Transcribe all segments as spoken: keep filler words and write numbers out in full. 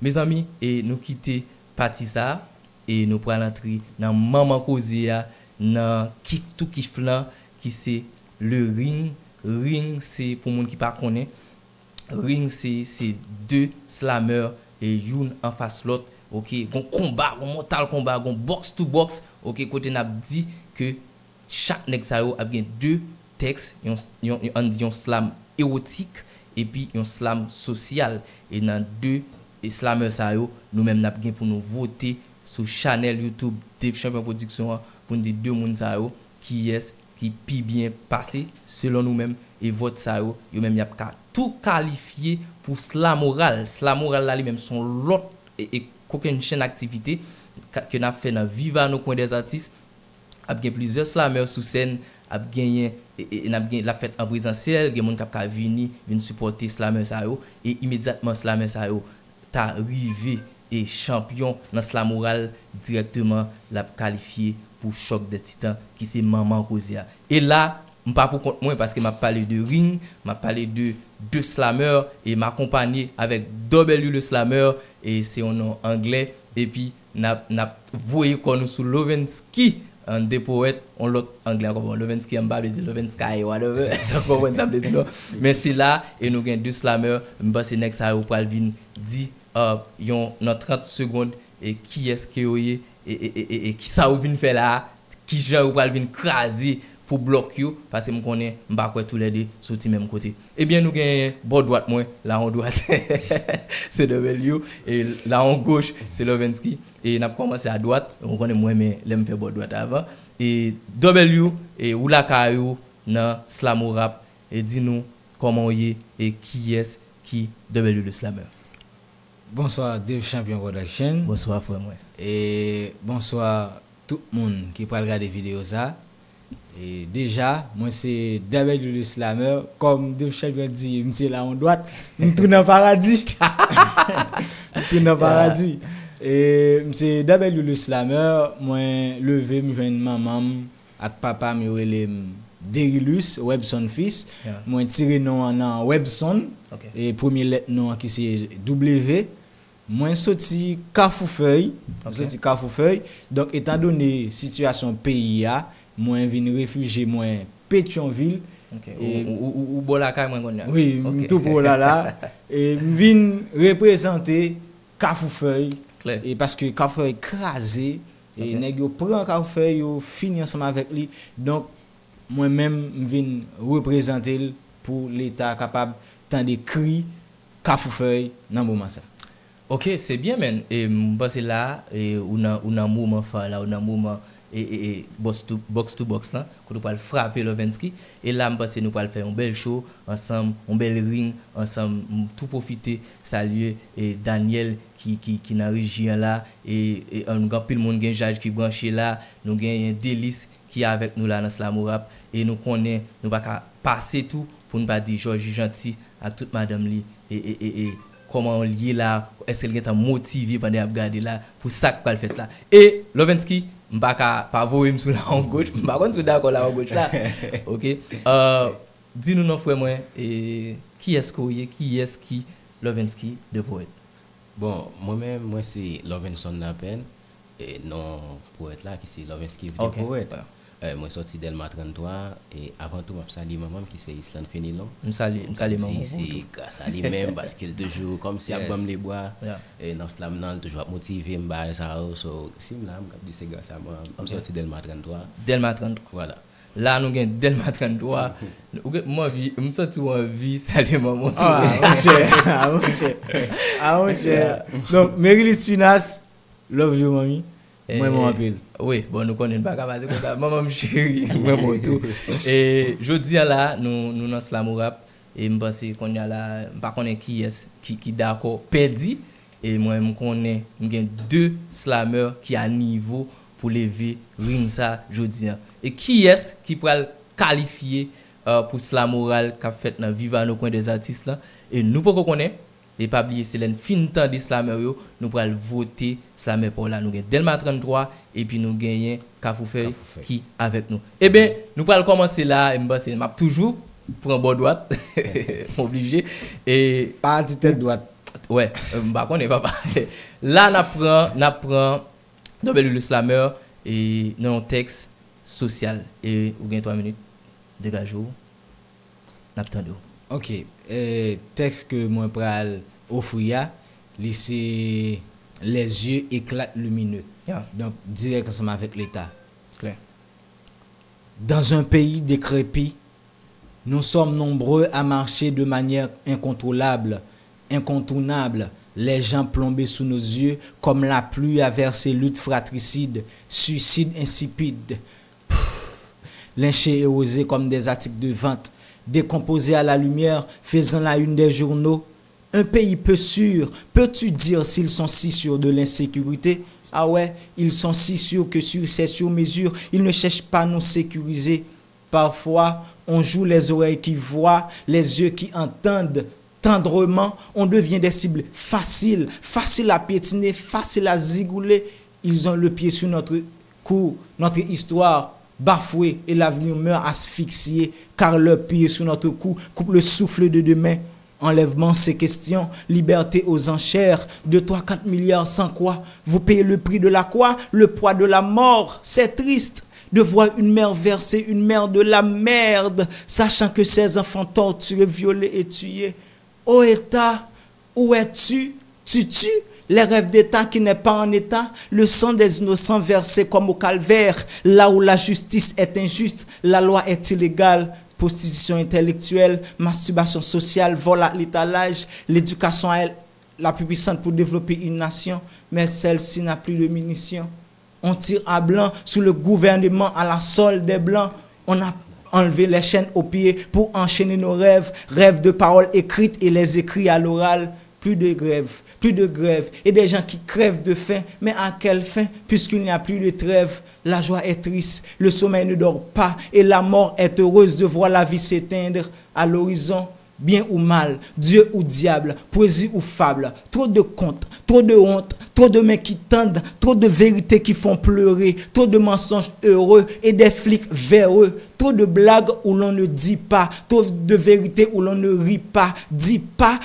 Mezanmi, e nou kite pati sa a, e nou pral antre nan manman koze a, nan kif tou kif lan, ki se le ring. Ring, se pou moun ki pa konnen, ring se, se de slameur, e youn anfas lòt, oke, gon konba, gon mortal konba, gon box to box, oke, kote n ap di ke chak nèg sa yo ap gen de tèks, yon, yon, yon, ann di yon slam ewotik, epi yon slam sosyal. E nan de slameur sa yo, nou menm n ap gen pou nou vote sou chanèl YouTube Dave Champion Production an, pou n di de moun sa yo, kiyès ki pi byen pase, selon nou menm, e vòt sa yo, yo menm y ap ka tou kalifye pou Slamoral. Slamoral la li menm se yon lòt e, e kokennchenn aktivite ka, ke n ap fè nan Viva nos coins des artistes. Ap gen plizyè slameur sou sèn, ap genyen, e, e, n ap gen, l ap fèt an prezansyèl, gen moun k ap ka vini, vin sipòte slameur sa yo, e imedyatman slameur sa yo ta rive e chanpyon nan Slamoral, dirèkteman l ap kalifye pou Choc des Titans, ki se manman koze a. E la, m pa pou kont mwen, paske m ap pale de ring, m ap pale de de slameur, e m akonpanye avèk W le Slameur, e se yon non anglè, epi n ap, n ap voye kò nou sou Lovensky, an de powèt, yon lòt anglè ankò. Bon, Lovensky an m pa vle di Lovensky, whatever, ou konprann sa m vle di non. Men se la, e nou gen de slameur, m panse nèg sa yo pral vin di, euh, yon, nan trant segonn, e kiyès ke yo ye, e, e, e, e, e kisa yo vin fè la a, kijan yo pral vin kraze pou blòk yo, paske m konnen m pa kwè toulède soti menm kote. Ebyen, nou genyen bò dwat mwen, lawon dwat, se W, e lawon goch, se Lovensky. E n ap kòmanse a dwat, ou konnen mwen renmen lè m fè bò dwat avan. E W, e ou lakay ou nan Slamorap, e di nou kòman w ye e kiyès ki W le Slameur. Bonswa Dave Champion Production. Bonswa frè mwen. E bonswa tout moun ki pral gade videyo sa. E deja, mwen se W le Slameur. Kòm Dave Champion di, m se lawon dwat. M tou nan paradi. M tou nan paradi. E m se W le Slameur. Mwen leve, m jwenn manman m ak papa m, yo rele m Derilus Webson Fils. Mwen tire non an nan Webson. E premye lèt non an ki se W. Mwen soti Kafou Fèy. Mwen soti Kafou Fèy. Donk, etandone sitiyasyon peyi a, mwen vin refijye mwen Petyonvil. Ok. E ou, ou, ou, ou bò lakay mwen kounye a. Wi, m tou bò la la. E m vin reprezante Kafou Fèy. Klè. E paske Kafou Fèy kraze. E nèg yo pran Kafou Fèy, yo fini ansanm avèk li. Donk, mwen menm, m vin reprezante l pou Leta kapab tande kri Kafou Fèy nan moman sa. Ok, se byen, men. E m panse la, e ou nan, ou nan moman fa la, ou nan moman, e, e, e, box to, box to box lan, kote w pral frape Lovensky. E la, m panse nou pral fè yon bèl show ansanm, yon bèl ring ansanm. M tou pwofite salye, e, Daniel ki, ki, ki nan reji an la. E, e, an, gen anpil moun, gen Jaj ki branche la. Nou genyen Delis ki avèk nou la nan Slamorap. E nou konnen nou pa ka pase tou pou n pa di Jòji Janti ak tout madanm li. E, e, e, e, kòman l ye la? Èske l gentan motive pandan y ap gade la pou sa k pral fèt la? E Lovensky, m pa ka pa voye m sou lawon goch. M pa konn si w dakò lawon goch la. Ok. Euh, di nou non frè mwen, e kiyès ke w ye? Kiyès ki Lovensky the Poet? Bon, mwen menm, mwen se Lovenson Lapèn, e non powèt la ki se Lovensky the Poet. E mwen sòti Dèlma trannntwa, e avan tou, m ap salye manman m ki se Islande Fenelon. M salye, m salye manman w tou. Se gras a li menm, paske l toujou kòmsi ap ban m lebra, e nan slam nan, l toujou ap motive m, bagay sa yo. So, si m la, m kab di se gras a manman m. M sòti Dèlma trannntwa. Dèlma trannntwa. Vwala. La, nou gen Dèlma trannntwa. Ou gen, m anvi, m santi w anvi salye manman w tou. Ah, monchè, ah, monchè. Ah, monchè. Donk, Merilis Finas, love you, manmi. Mwen, mwen anpil. Wi, bon, nou konnen n pa ka pase konsa. Manman m cheri, mwen mwen tou. E jodi a la, nou, nou nan Slamorap. E m panse kounye a la, m pa konnen kiyès ki, ki dakò pèdi. E mwen, m konnen m gen de slameur ki a nivo pou leve ring sa jodi a. E kiyès ki pral kalifye, euh, pou Slamorap k ap fèt nan Viva nos coins des artistes lan? E nou poko konnen. E pa bliye, se lè n fin tande slameur yo, nou pral vote slameur pa w la. Nou gen Dèlma trannntwa, epi nou genyen Kafou Fèy ki avèk nou. Eben, nou pral kòmanse la, e m panse m ap toujou pran bò dwat. M oblije. E pa di tèt dwat. Wè, m pa konnen, papa. La, n ap pran, n ap pran W. Slameur e nan yon tèks sosyal. E ou gen twa minit, degaje w, n ap tande w. Ok, eh, tèks ke mwen pral ofri a, li se Les yeux éclatent lumineux. Yeah. Donk, dirèk ansanm avèk Leta. Klè. Dans un pays décrépit, nous sommes nombreux à marcher de manière incontrôlable, incontournable, les gens plombés sous nos yeux, comme la pluie a versé luttes fratricides, suicides insipides, lynchés et rosés comme des articles de vente, décomposés à la lumière, faisant la une des journaux. Un pays peu sûr, peux-tu dire s'ils sont si sûrs de l'insécurité? Ah ouais, ils sont si sûrs que sur ces sur-mesure, ils ne cherchent pas à nous sécuriser. Parfois, on joue les oreilles qui voient, les yeux qui entendent tendrement, on devient des cibles faciles, faciles à piétiner, faciles à zigouler. Ils ont le pied sur notre cou, notre histoire bafouée et l'avenir meurt asphyxié, car leur pied sur notre cou coupe le souffle de demain. Enlèvement, ces questions, liberté aux enchères, deux, trois, quatre milliards, sans quoi? Vous payez le prix de la croix, le poids de la mort. C'est triste de voir une mère verser une mer de la merde, sachant que ses enfants torturés, violés et tués. Ô État, où es-tu? Tu tues les rêves d'État qui n'est pas en état, le sang des innocents versé comme au calvaire, là où la justice est injuste, la loi est illégale, prostitution intellectuelle, masturbation sociale, vol à l'étalage, l'éducation est la plus puissante pour développer une nation, mais celle-ci n'a plus de munitions. On tire à blanc sous le gouvernement à la solde des blancs. On a enlevé les chaînes aux pieds pour enchaîner nos rêves, rêves de paroles écrites et les écrits à l'oral. Plus de grève, plus de grève, et des gens qui crèvent de faim. Mais à quelle fin, puisqu'il n'y a plus de trêve? La joie est triste, le sommeil ne dort pas, et la mort est heureuse de voir la vie s'éteindre à l'horizon. Bien ou mal, Dieu ou diable, poésie ou fable, trop de contes, trop de honte, trop de mains qui tendent, trop de vérités qui font pleurer, trop de mensonges heureux et des flics véreux, trop de blagues où l'on ne dit pas, trop de vérités où l'on ne rit pas. Dis pas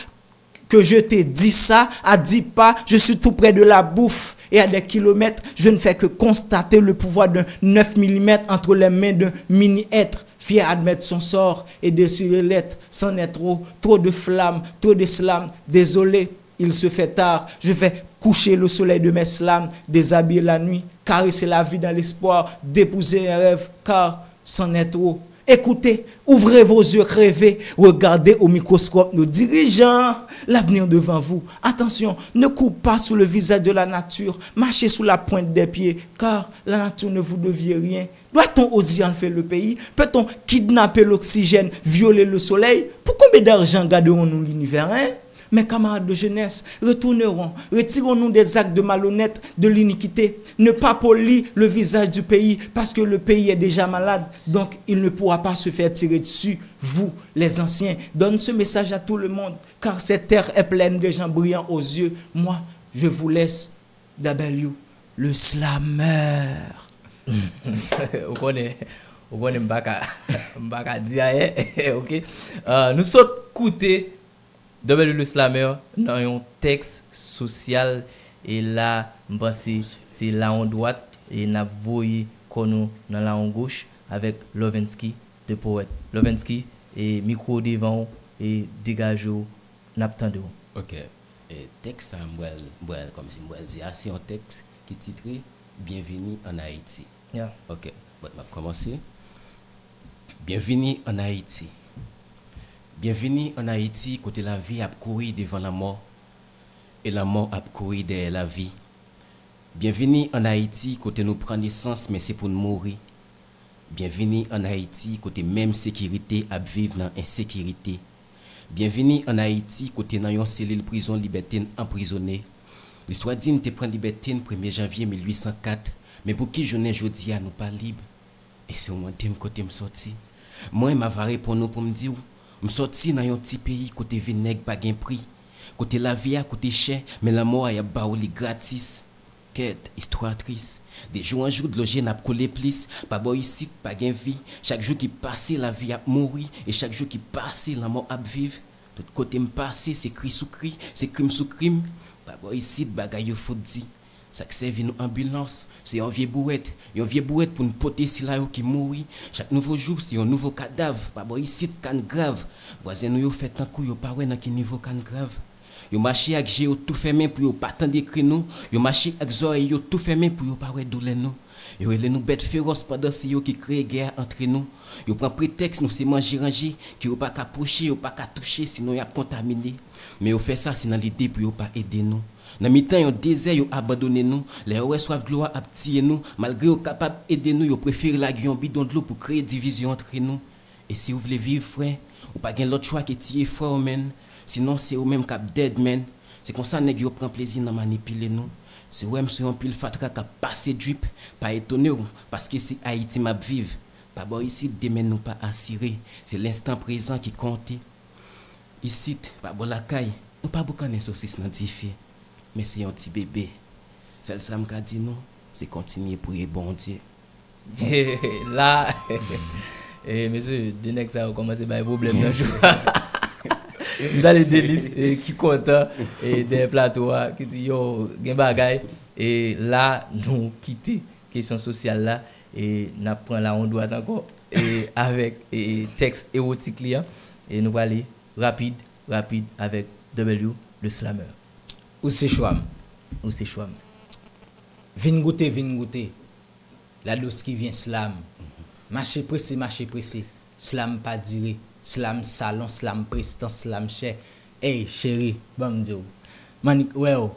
que je t'ai dit ça, à dix pas, je suis tout près de la bouffe, et à des kilomètres, je ne fais que constater le pouvoir d'un neuf millimètres entre les mains d'un mini-être, fier à admettre son sort et déchirer l'être, sans être trop, trop de flammes, trop de slams. Désolé, il se fait tard, je vais coucher le soleil de mes slams, déshabiller la nuit, caresser la vie dans l'espoir d'épouser un rêve, car c'en est trop. Écoutez, ouvrez vos yeux, rêvez, regardez au microscope nos dirigeants. L'avenir devant vous. Attention, ne courez pas sous le visage de la nature, marchez sous la pointe des pieds, car la nature ne vous devait rien. Doit-on oser enlever le pays? Peut-on kidnapper l'oxygène, violer le soleil? Pour combien d'argent garderons-nous l'univers, hein? Mes camarades de jeunesse, retournerons, retirons-nous des actes de malhonnête, de l'iniquité. Ne pas polir le visage du pays, parce que le pays est déjà malade, donc il ne pourra pas se faire tirer dessus. Vous, les anciens, donne ce message à tout le monde, car cette terre est pleine de gens brillants aux yeux. Moi, je vous laisse, W, le slameur. Ou konnen, ou konnen m pa ka, m pa ka di ayen, ok? Euh, nou sot koute W. Le Slameur nan yon tèks sosyal, e la, m panse se la on dwat, e n ap voye kò nou nan la on goch avèk Lovensky, the poet. Lovensky, e mikwo devan w, e degaje w, n ap tande w. Ok. E tèks sa a, m pral, m pral, kòmsi m pral di a, se yon tèks ki titre Byenvini ann Ayiti. Yeah. Ok. Bon, m ap kòmanse. Byenvini ann Ayiti. Byenvini ann Ayiti, kote lavi ap kouri devan lanmò, e lanmò ap kouri dèyè lavi. Byenvini ann Ayiti, kote nou pran nesans, men se pou n mouri. Byenvini ann Ayiti, kote menm sekirite ap viv nan ensekirite. Byenvini ann Ayiti, kote nan yon selil prizon libète n anprizone. Listwa di n te pran libète n premye janvye mil uit san kat, men pouki jounen jodi a nou pa lib? E si w mande m kote m sòti? Mwen, m a va reponn ou pou m di w, m sòti nan yon ti peyi kote vi nèg pa gen pri, kote lavi a koute chè, men lanmò a y ap ba w li gratis. Kèt, istwa tris. De jou an jou, dlo je n ap koule plis. Pa bò isit, pa gen vi. Chak jou ki pase, lavi ap mouri. E chak jou ki pase, lanmò ap viv. Tout kote m pase, se kri sou kri, se krim sou krim. Pa bò isit, bagay yo fout di. Sa k sèvi nou anbilans, se yon vye bourèt. Yon vye bourèt pou n pote sila yo ki mouri. Chak nouvo jou, se yon nouvo kadav. Pa bò isit, ka n grav. Vwazen nou yo fè tankou yo pa wè nan ki nivo ka n grav. Yo mache ak je yo tou fèmen pou yo pa tande kri nou. Yo mache ak zòrèy yo tou fèmen pou yo pa wè doulè nou. Yo rele nou bèt feròs pandan se yo ki kreye gè a antre nou. Yo pran pretèks nou se manje ranje, ke yo pa ka pwoche, yo pa ka touche, sinon y ap kontamine. Men yo fè sa se nan lide pou yo pa ede nou. Nan mitan yon dezè, yo abandone nou. Lè yo wè swaf dlo a ap tiye nou, malgre yo kapab ede nou, yo prefere lage yon bidon dlo pou kreye divizyon antre nou. E si w vle viv, frè, ou pa gen lòt chwa ke tiye frè w, menn. Sinon, se ou menm k ap dead, menn. Se konsa nèg yo pran plezi nan manipile nou. Si w wè m sou yon pil fatra k ap pase drip, pa etone w, paske se Ayiti m ap viv. Pa bò isit, demen nou pa asire. Se lenstan prezan ki konte. Isit, pa bò lakay, nou pa boukannen sosis nan dife. Men se yon ti bebe. Sèl sa m ka di nou, se kontinye priye Bondye. La, e, mesye, de nèg sa yo kòmanse bay pwoblèm nan jou a. M salye Delis, e, ki kontan, e, dèyè plato a, ki di, yo, gen bagay, e la, nou kite kesyon sosyal la, e n ap pran la yon dwat ankò, e avèk, e, tèks ewotik li an, e nou prale rapid, rapid avèk W, le slammer. Ou se chwa m. Ou se chwa m. Vin goute, vin goute. La douce qui vient slam. Mache prese, mache prese. Slam pa dire. Slam salon, slam prestans, slam chè. Ey, cheri, ban m di w. M annik wè w.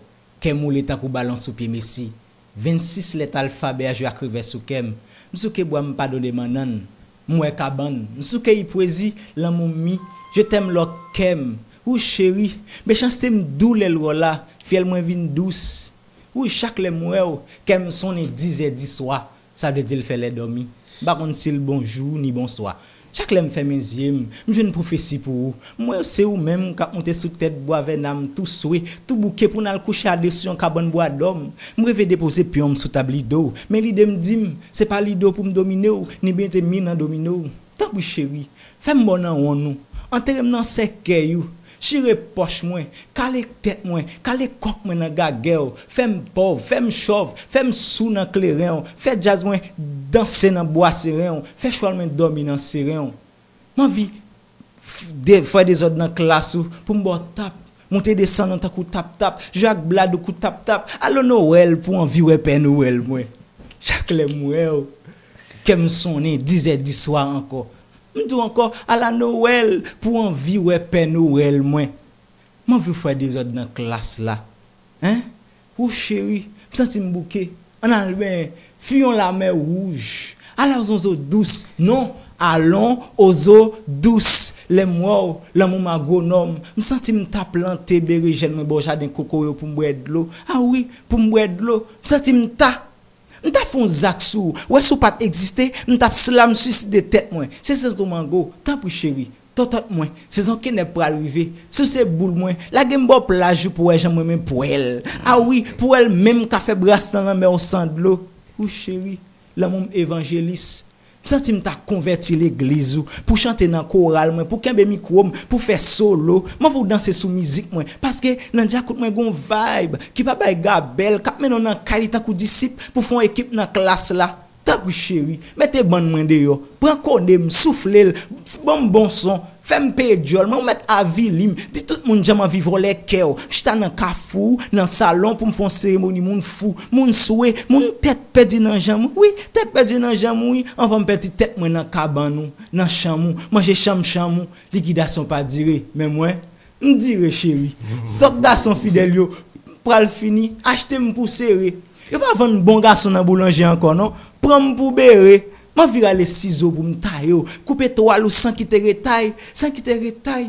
Kè m woule tankou balon sou pye Messi. Vennsis lèt alfabè a jwe ak revè sou kè m. M souke bwa, m padone mannann. M wè kabann. M souke y pwezi, lanmou m mi. Je t'aime lò kè m. Ou cheri. Mechanste m dou lè l wè w la. Fyèl mwen vin dous. Wi, chak lè m wè w, kè m sonnen dizè di swa. Sa vle di l fè lè dòmi. M pa konn si l bonjou ni bonswa. Chak lè m fèmen zye m, m jwenn pwofesi pou ou. M wè se ou menm k ap moute sou tèt bwa vèna m tou swe, tou bouke pou n al kouche a de sou yon kabann bwa dòm. M reve depoze pyon m sou tab lido w, men lide m di m, se pa lido pou m domine w, ni mete mi nan domino w. Tanpri cheri, fè m ba w nan wonn ou. Antere m nan sèkèy ou. Chire pòch mwen, kale tèt mwen, kale kòk mwen nan gagè w. Fè m pòv, fè m chòv, fè m sou nan kleren w. Fè djaz mwen danse nan bwa seren w. Fè chwal mwen dòmi nan seren w. M anvi f- de- fè dezòd nan klas ou pou m ba w tap. Monte desann ou tankou tap tap. Jwe ak blad ou kou tap tap. Ala Nowèl pou anvi wè Pè Nowèl mwen. Chak lè m wè w, kè m sonnen dizè di swa ankò. M di w ankò, ala Nowèl pou anvi wè Pè Nowèl mwen. M anvi w fè dezòd nan klas la. Hein? Ou cheri, m santi m bouke. Ann al benyen. Fiyon lamè wouj. Ala zonzo dous. Non, alon ozo dous. Lè m wè w, lanmou m agwonòm. M santi m ta plante berejèn mwen bò jaden kokoye w pou m bwè dlo. A wi, pou m bwè dlo. M santi m ta. M ta fè yon zak sou ou. Wè si w pa t egziste, m t ap slam swiside tèt mwen. Se sezon mango. Tanpri cheri. Tòtòt mwen, sezon kenèp pral rive. Si w se boul mwen, lage m bò plaj ou pou wè jan m renmen pwèl. A wi, pwèl menm ka fè bras nan lanmè w san dlo. Wi cheri, lanmou m evanjelis. M santi m ta konvèti legliz ou, pou chante nan koral mwen, pou kenbe mikwo m, pou fè solo. M anvi w danse sou mizik mwen, paske nan djakout mwen gon vibe ki pa bay gabèl, k ap mennen w nan kay li tankou disip, pou fè yon ekip nan klas la. Tanpri cheri, mete bann mwen deyò. Pran kone m, soufle l, f- ban m bon son, fè m peye dyòl mwen, ou mèt avili m. Di tout moun jan m anvi vòlè kè w. M chita nan kafou, nan salon pou m fè yon seremoni moun fou, moun swe, moun tèt pèdi nan janm. Wi, tèt pèdi nan janm, wi. Anvan m pèdi tèt mwen nan kabann ou, nan chanm ou, manje chanm chanm ou. Likidasyon pa dire, men mwen, m dire cheri. Zòt gason fidèl yo pral fini, achte m pou sere. Yo pa vann bon gason nan boulanje ankò non. Pran m pou bere. M anvi rale sizo pou m taye w, koupe twal ou san kite retay, san kite retay.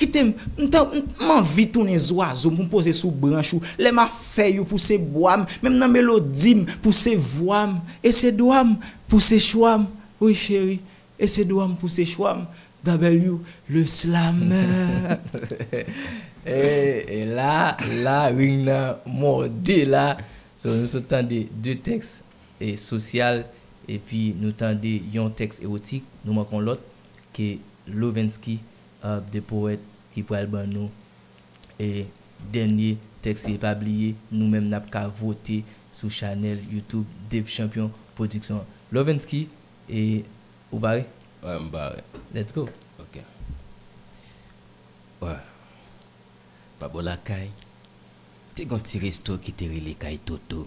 Kite m, m, ta- m, m anvi tounen zwazo pou m poze sou branch ou. Lè m ap fèy ou pou se bwa m, menm nan melodi m pou se vwa m. E se dwa m pou se chwa m. Wi cheri, e se dwa m pou se chwa m. W, le slammer. E, e la, la, ring nan mòde la. So, nou sot tande de tèks e, sosyal, epi nou tande yon tèks ewotik, nou manke yon lòt, ke Lovensky, uh, the poet, ki pral ban nou e dènye tèks li. Pa bliye, nou menm n ap ka vote sou chanèl YouTube Dave Champion Production. Lovensky, e ou pare? Wè, m pare. Let's go. Ok. Wè. Pa bò lakay, te gen yon ti resto ki te rele Kay Toto.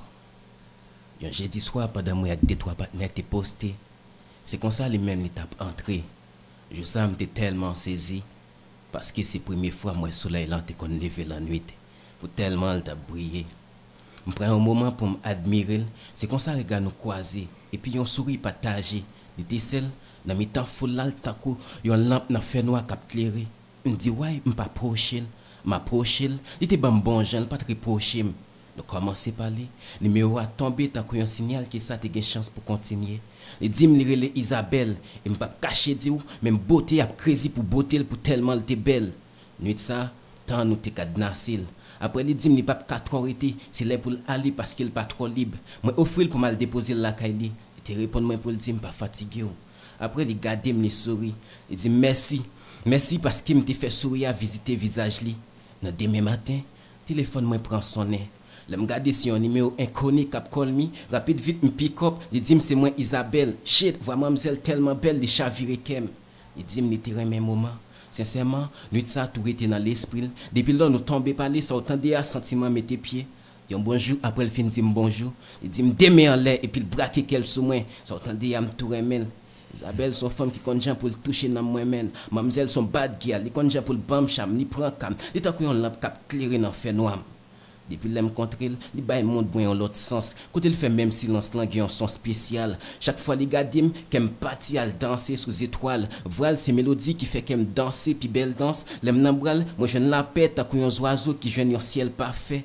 Yon jedi swa, pandan mwen ak de twa patnè te poste, se konsa li menm li t ap antre. Jou sa a, m te tèlman sezi, paske se premye fwa m wè solèy lan te konn leve lannwit, pou tèlman l t ap briye. M pran yon moman pou m admire l, se konsa rega nou kwaze, epi yon souri pataje, li te sèl nan mitan foul la, l tankou yon lanp nan fènwa k ap klere. M di, "Why m pa pwoche l?" M apwoche l, li te ban m bon jan, li pa t repwoche m. Nou kòmanse pale, nimewo a tonbe tankou yon siyal ke sa te gen chans pou kontinye. Li di m li rele Isabelle, e m p ap kache di w, menm bote ap krezi pou bote l pou tèlman l te bèl. Nwit sa, tan nou te kadnase l. Apre li di m li p ap ka twò rete, se lè pou l ale paske l pa twò lib. Mwen ofri l pou m al depoze l lakay li. Li te reponn mwen pou l di m pa fatige w. Apre li gade m, li souri. Li di m mèsi. Mèsi paske m te fè souri a vizite vizaj li. Nan demen maten, telefòn mwen pran sonnen. Lè m gade se yon nimewo enkoni k ap call me, rapid vit m pick up, li di m se mwen Isabelle. Shit, vwa manmzèl tèlman bèl li chavire kè m. Li di m li te renmen moman. Sensèman, nwit sa tou rete nan lespri l. Depi lò nou tonbe pale, sa w tande a santiman mete pye. Yon bonjou apre l fin di m bonjou, li di m de men anlè epi l brake kè l sou mwen. Sa w tande a m tou renmen l. Isabelle se yon fanm ki konn jan pou l touche nanm mwen menn. Manmzèl se yon bad gyal, li konn jan pou l ban m cham, li pran ka m. Li tankou yon lanp k ap klere nan fènwa m. Depi lè m kontre l, li bay mond mwen yon lòt sans. Kote l fè menm silans lan gen yon son espesyal. Chak fwa li gade m, kè m pati al danse sou zetwal. Vwa l se melodi ki fè kè m danse pi bèl dans. Lè m nan bra l, mwen jwenn lapè tankou yon zwazo ki jwenn yon syèl pafè.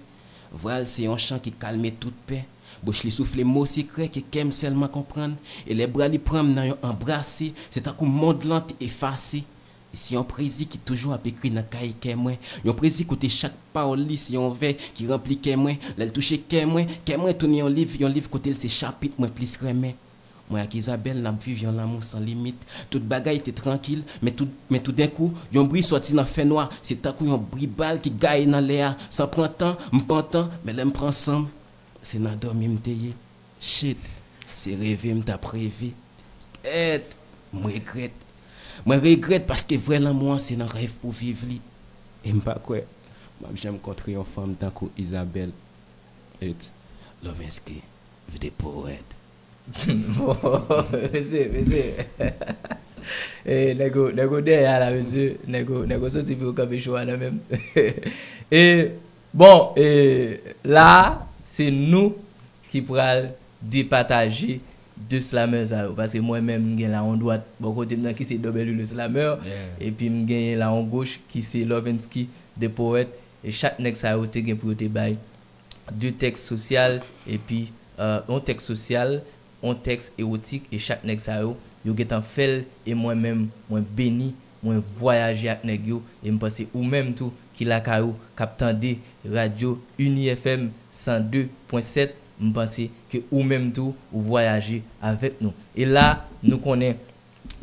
Vwa l se yon chan ki kalme tout pè. Bouch li soufle mo sekrè ke kè m sèlman konprann. E lè bra li pran m nan yon anbrase, se tankou mond lan te efase. Se yon prezi ki toujou ap ekri nan kaye kè mwen. Yon prezi kote chak pawòl li se yon vè ki ranpli kè mwen. Lè l touche kè mwen, kè mwen tounen yon liv, yon liv kote l se chapit mwen plis renmen. Mwen ak Isabelle n ap viv yon lanmou san limit. Tout bagay te trankil, men tou, men toudenkou, yon bri sòti nan fènwa. Se tankou yon bri bal ki gaye nan lè a. San pran tan, m pantan, men lè m pran san m, se nan dòmi m te ye. Shit, se reve m t ap reve. Kèt, m regrèt. Mwen regrèt paske vrè lanmou an se nan rèv pou viv li. E m pa kwè m ap janm kontre yon fanm tankou Isabelle. It's Lovensky, the poet. Bon, mesye, mesye. E nèg yo, nèg yo dèyè a la, mesye. Nèg yo, nèg yo soti pou yo kanpe cho a nan men m. E bon, e la, se nou ki pral depataje de slamè sa yo. Paske mwen menm, m gen la yon dwat bò kote m nan ki se W le Slameur. Epi m genyen la yon goch ki se Lovensky the Poet. E chak nèg sa yo te gen pou yo te bay de tèks sosyal, epi, euh, yon tèks sosyal, yon tèks ewotik, e chak nèg sa yo, yo gentan fè l, e mwen menm, mwen beni, mwen vwayaje ak nèg yo, e m panse ou menm tou, ki lakay ou, k ap tande radyo Uni F M san de pwen sèt, m panse ke ou menm tou, ou vwayaje avèk nou. E la, nou konnen,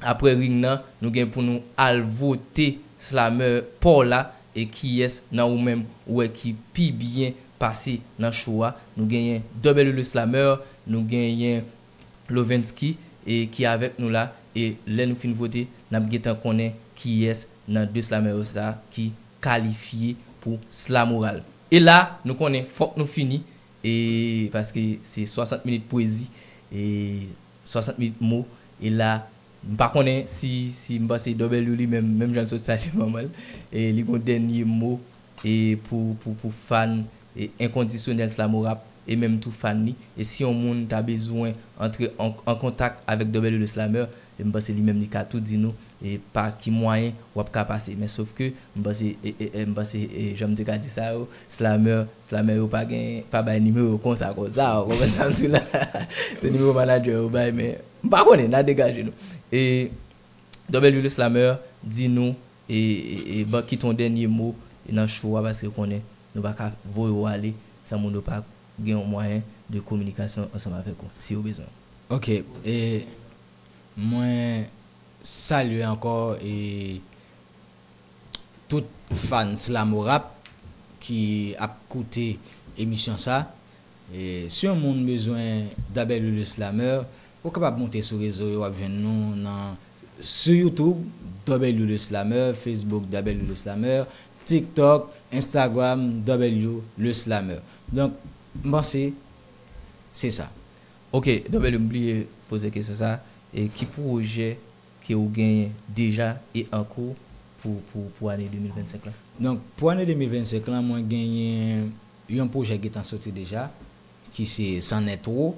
apre ring nan, nou gen pou nou al vote slamè pa w la, e kiyès nan ou menm ou wè ki pi byen pase nan cho a. Nou genyen W le Slameur, nou genyen Lovensky, e ki avèk nou la, e lè nou fin vote, n ap gentan konnen kiyès nan de slamè yo sa ki kalifye pou Slamoral. E la, nou konnen fòk nou fini, e paske se swasant minit pwezi, e swasant minit mo, e la, m pa konnen si, si m panse W li menm, menm jan l sot salye manman l, e li gon dènye mo, e pou, pou, pou fan, e enkondisyonèl Slamorap, e menm tou fan li, e si yon moun ta bezwen antre an, an kontak avèk W le Slameur, e m panse li menm li ka tou di nou, e pa ki mwayen w ap ka pase. Men sof ke, m panse, e, e, e, m panse, e, jan m te ka di sa yo, slamè, slamè yo pa gen, pa bay nimewo konsa, konsa, w konprann sa m di w la? Se nimewo manadjè yo bay, men m pa konnen, n a degaje nou. E W le Slameur di nou, e, e, e, ban kite yon dènye mo nan cho a, paske konnen nou pa ka voye w ale san moun yo pa gen yon mwayen de kominikasyon ansanm avèk ou, si yo bezwen w. Ok, e mwen salye ankò e tout fan Slamorap ki ap koute emisyon sa. E si yon moun bezwen W Le Slameur, ou kapab monte sou rezo yo, w ap jwenn nou nan, sou YouTube, W Le Slameur, Facebook, W Le Slameur, TikTok, Instagram, W Le Slameur. Donk, m panse se sa. Ok, W, m bliye poze kesyon sa. E ki pwojè ke ou genyen deja e an kou pou, pou, pou ane de mil vennsenk lan? Donk, pou ane de mil vennsenk lan, mwen genyen yon pwojè ki gentan soti deja, ki se San Entwo,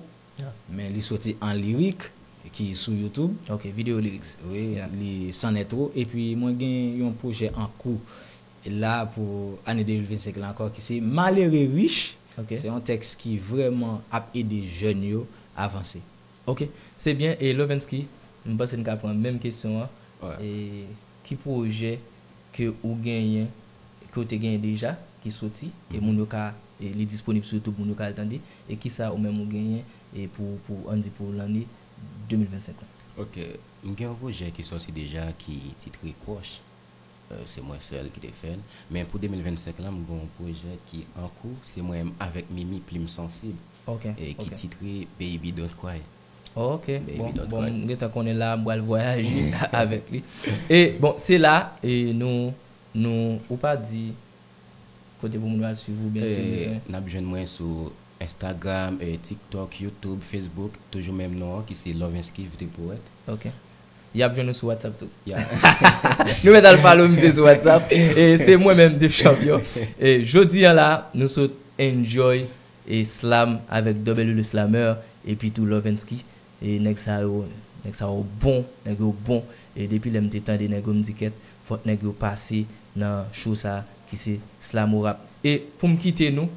men li soti an lirik, ki sou YouTube. Ok, video lyrics. Wi, li San Entwo. Epi mwen gen yon pwojè an kou la pou ane de mil vennsenk la ankò, ki se Malere Rich. Se yon tèks ki vrèman ap ede jèn yo avanse. Ok, se byen. E Lovensky, m panse n ka pran menm kesyon an. E ki pwojè ke ou genyen, ke ou te genyen deja, ki soti, e moun yo ka, e li disponib sou YouTube, moun yo ka al tande, e kisa ou menm ou genyen e pou, pou, ann di, pou lane de mil vennsenk lan? Ok, m gen yon pwojè ki sòti deja ki titre Kwoch. Se mwen sèl ki te fè l. Men pou de mil vennsenk lan, m gen yon pwojè ki an kou, se mwen menm avèk Mimi, Plim Sansib, Ok, e ki ok. Titre Baby Don't Cry. Ok, Baby bon, Don't bon, Cry. M gentan konnen la, m pral vwayaje avèk li. E bon, se la, e nou, nou, ou pa di kote pou moun yo al swiv ou, byen si yo bezwen. N ap jwenn mwen sou Instagram, e TikTok, YouTube, Facebook, toujou menm non an ki se Lovensky The Poet. Ok. Y ap jwenn nou sou WhatsApp tou. Ya. Nou mèt al follow misye sou WhatsApp. E se mwen menm, Dave Champion. E jodi an la, nou sot enjoy e slam avèk W Le Slameur epi tou Lovensky. E nèg sa yo, nèg sa yo bon, nèg yo bon. E depi lè m te tande nèg yo, m di kèt, fòk nèg yo pase nan show sa ki se Slamorap. E pou m kite nou,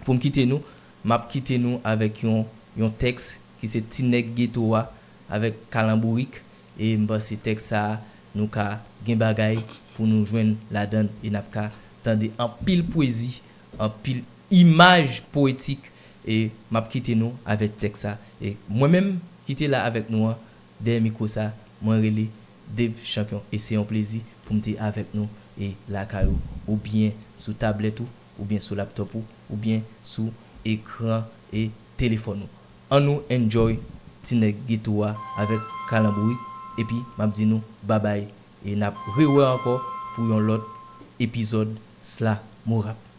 pou m kite nou, m ap kite nou avèk yon, yon tèks ki se Ti Nèg Geto a avèk Kalanbourik. E m panse tèks sa a, nou ka gen bagay pou nou jwenn ladan l e n ap ka tande anpil pwezi, anpil imaj powetik. E m ap kite nou avèk tèks sa. E mwen menm ki te la avèk nou an, dèyè mikwo sa, mwen rele Dave Champion. E se yon plezi pou m te avèk nou e lakay ou, oubyen sou tablèt ou, oubyen sou laptòp ou, oubyen sou ekran e telefòn ou. Ann nou enjoy Ti Nèg Geto a avèk Kalanbourik, epi m ap di nou babay, e n ap rewè ankò pou yon lòt epizòd Slamorap.